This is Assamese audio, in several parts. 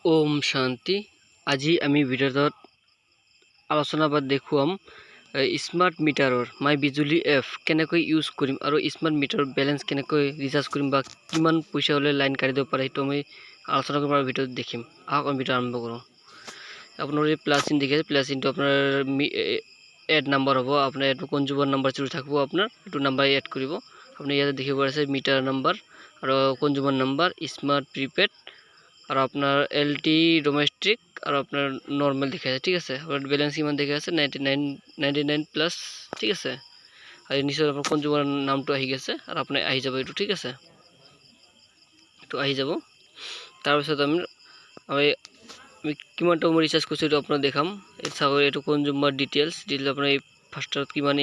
ওম শান্তি। আজি আমি ভিডিঅ'টোত আলোচনা বা দেখুৱাম স্মাৰ্ট মিটাৰৰ মাই বিজুলী এপ কেনেকৈ ইউজ কৰিম আৰু স্মাৰ্ট মিটাৰৰ বেলেঞ্চ কেনেকৈ ৰিচাৰ্জ কৰিম বা কিমান পইচা হ'লে লাইন কাটি দিব পাৰে, সেইটো আমি আলোচনা কৰিম আৰু ভিডিঅ'ত দেখিম। আহক, আমি ভিডিঅ' আৰম্ভ কৰোঁ। আপোনাৰ এই প্লাছ চিন দেখি আছে, প্লাছ চিনটো আপোনাৰ এড নাম্বাৰ হ'ব। আপোনাৰ এইটো কনজিউমাৰ নাম্বাৰ যিটো থাকিব, আপোনাৰ এইটো নাম্বাৰ এড কৰিব। আপুনি ইয়াতে দেখিব পাৰিছে মিটাৰ নাম্বাৰ আৰু কনজিউমাৰ নাম্বাৰ, স্মাৰ্ট প্ৰিপেড আৰু আপোনাৰ এল টি ডমেষ্টিক আৰু আপোনাৰ নৰ্মেল দেখাই আছে, ঠিক আছে। আপোনাৰ বেলেঞ্চ কিমান দেখাই আছে? 99, 99 প্লাছ, ঠিক আছে। আৰু নিশ্চয় আপোনাৰ কনজিউমাৰ নামটো আহি গৈছে আৰু আপোনাৰ আহি যাব এইটো, ঠিক আছে, এইটো আহি যাব। তাৰপিছত আমি আমি আমি কিমান টকা মই ৰিচাৰ্জ কৰিছোঁ, এইটো আপোনাক দেখাম। চাওক, এইটো কনজিউমাৰ ডিটেইলছ ডিটেইলছ। আপোনাৰ এই ফাৰ্ষ্টত কিমান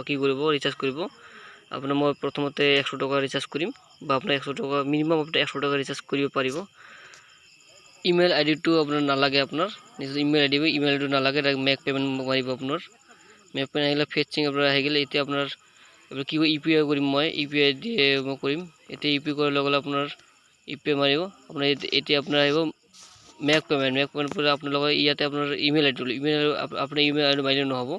কি কৰিব, ৰিচাৰ্জ কৰিব আপোনাৰ। মই প্ৰথমতে 100 টকা ৰিচাৰ্জ কৰিম বা আপোনাৰ 100 টকা মিনিমাম আপুনি 100 টকা ৰিচাৰ্জ কৰিব পাৰিব। ইমেইল আই ডিটো আপোনাৰ নালাগে, আপোনাৰ নিজৰ ইমেইল আই ডি, ইমেইল আইডিটো নালাগে। মেক পে'মেণ্ট মাৰিব। আপোনাৰ মেক পে'মেণ্ট আহিলে ফেচিং আপোনাৰ আহি গ'লে। এতিয়া আপোনাৰ কি ইউ পি আই কৰিম, মই ইউ পি আই দিয়ে মই কৰিম। এতিয়া ইউ পি কৰাৰ লগে লগে আপোনাৰ ইউ পি আই মাৰিব আপোনাৰ। এতিয়া আপোনাৰ আহিব মেক পে'মেণ্ট। মেক পে'মেণ্ট পৰা আপোনালোকৰ ইয়াতে আপোনাৰ ইমেইল আইডিটো, ইমেইল আপোনাৰ ইমেইল আইডি মাৰিলে নহ'ব।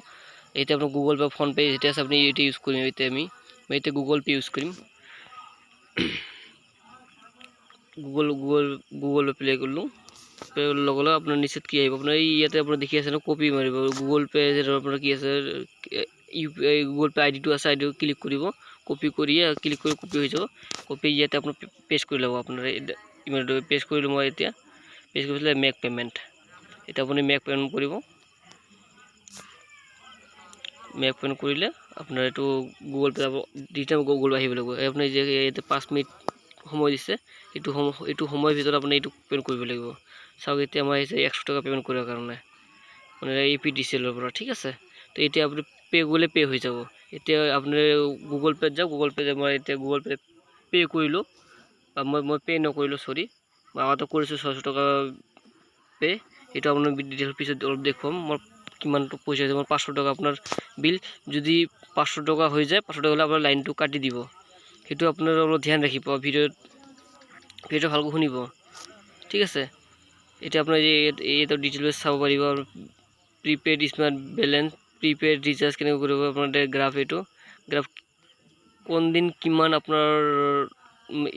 এতিয়া আপোনাৰ গুগল পে', ফোনপে' যেতিয়া আছে, আপুনি এতিয়া ইউজ কৰিম। এতিয়া মই এতিয়া গুগল পে' ইউজ কৰিম। গুগল গুগল গুগল পে কৰিলোঁ। পে' লগে লগে আপোনাৰ নিশ্চিত কি আহিব? আপোনাৰ এই ইয়াতে আপোনাৰ দেখি আছে ন, কপি মাৰিব। গুগল পে' আপোনাৰ কি আছে, ইউ পি আই গুগল পে' আই ডিটো আছে, আই ডিটো ক্লিক কৰিব। কপি কৰি ক্লিক কৰি কপি হৈ যাব। কপি ইয়াতে আপোনাৰ পেষ্ট কৰি ল'ব। আপোনাৰ ইমেইলটো পেষ্ট কৰিলোঁ মই। এতিয়া পেষ্ট কৰি পেলাই মেক পে'মেণ্ট। এতিয়া আপুনি মেক পে'মেণ্ট কৰিব। মেক পে'মেণ্ট কৰিলে আপোনাৰ এইটো গুগল পে' ৰিটাৰ্ণ গুগল আহিব লাগিব। আপুনি যে ইয়াতে 5 মিনিট সময় দিছে, এইটো সময়ৰ ভিতৰত আপুনি এইটো পে'মেণ্ট কৰিব লাগিব। চাওক, এতিয়া মই আহিছে 100 টকা পে'মেণ্ট কৰাৰ কাৰণে, মানে এ পি ডি চি এলৰ পৰা, ঠিক আছে। তো এতিয়া আপুনি পে' কৰিলে পে' হৈ যাব। এতিয়া আপুনি গুগল পে'ত যাওক। গুগল পে'ত মই এতিয়া গুগল পে' পে' কৰিলোঁ বা মই পে' নকৰিলোঁ, চৰি। মই আগতে কৰিছোঁ 600 টকা পে'। সেইটো আপোনাৰ ডিটেইলছ পিছত অলপ দেখুৱাম। মোৰ কিমানটো পইচা হৈছে? মোৰ 500 টকা আপোনাৰ বিল যদি 500 টকা হৈ যায়, 500 টকা হ'লে আপোনাৰ লাইনটো কাটি দিব। সেইটো আপোনাৰ অলপ ধ্যান ৰাখিব, ভিডিঅ'টো ভালকৈ শুনিব, ঠিক আছে। এতিয়া আপোনাৰ এইটো ডিটেইলছ চাব পাৰিব আৰু prepaid smart balance, prepaid recharge কেনেকৈ কৰিব, আপোনাৰ গ্ৰাফ, এইটো গ্ৰাফ কোনদিন কিমান আপোনাৰ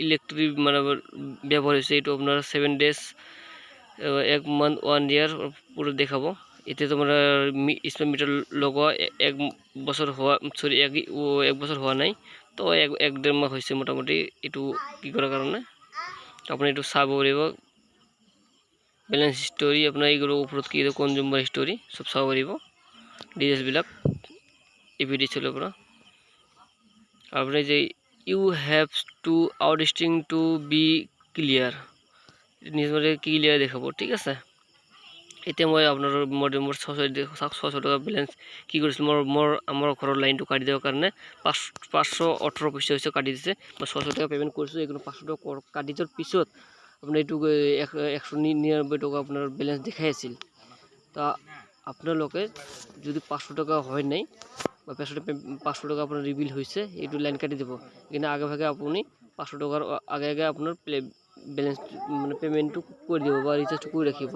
ইলেক্ট্ৰিক মানে ব্যৱহাৰ হৈছে, এইটো আপোনাৰ 7 ডেজ, এক মান্থ, ওৱান ইয়াৰ পুৰো দেখাব। এতিয়া তোমাৰ স্মাৰ্ট মিটাৰ লগোৱা এক বছৰ হোৱা, চৰি, এক এক বছৰ হোৱা নাই, তো এক এক ডেৰ মাহ হৈছে মোটামুটি এইটো কি কৰাৰ কাৰণে। আপুনি এইটো চাব পাৰিব। বেলেঞ্চ হিষ্টৰী আপোনাৰ এইগুলো ওপৰত কি কনজিউমাৰ হিষ্টৰী চব চাব পাৰিব, ডিটেইলছবিলাক এ পি ডি চি এলৰ পৰা। আপোনাৰ যে you have to outstanding to be clear, নিজৰ ক্লিয়াৰ দেখাব, ঠিক আছে। এতিয়া মই আপোনাৰ মোৰ ছশ, চাওক, 600 টকা বেলেঞ্চ কি কৰিছিলোঁ। মোৰ মোৰ আমাৰ ঘৰৰ লাইনটো কাটি দিয়াৰ কাৰণে 518 পইচা হৈছে, কাটি দিছে। মই 600 টকা পে'মেণ্ট কৰিছোঁ। এইখিনি 500 টকা কাটি যোৱাৰ পিছত আপোনাৰ এইটো 199 টকা আপোনাৰ বেলেঞ্চ দেখাই আছিল। তো আপোনালোকে যদি 500 টকা হয় নাই বা 500 টকা আপোনাৰ ৰিবিল হৈছে, এইটো লাইন কাটি দিব। সেইকাৰণে আগে ভাগে আপুনি 500 টকাৰ আগে আগে আপোনাৰ বেলেঞ্চ মানে পে'মেণ্টটো কৰি দিব বা ৰিচাৰ্জটো কৰি ৰাখিব।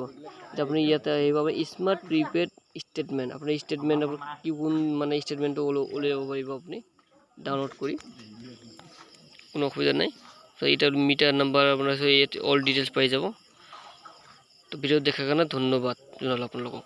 এতিয়া আপুনি ইয়াতে আহিব স্মাৰ্ট প্ৰিপেইড ষ্টেটমেণ্ট। আপোনাৰ ষ্টেটমেণ্ট আপোনাৰ কি কোন মানে ষ্টেটমেণ্টটো উলিয়াব পাৰিব আপুনি ডাউনলোড কৰি, কোনো অসুবিধা নাই। তো এতিয়া মিটাৰ নাম্বাৰ আপোনাৰ ইয়াত অল ডিটেইলছ পাই যাব। তো ভিডিঅ' দেখাৰ কাৰণে ধন্যবাদ জনালোঁ আপোনালোকক।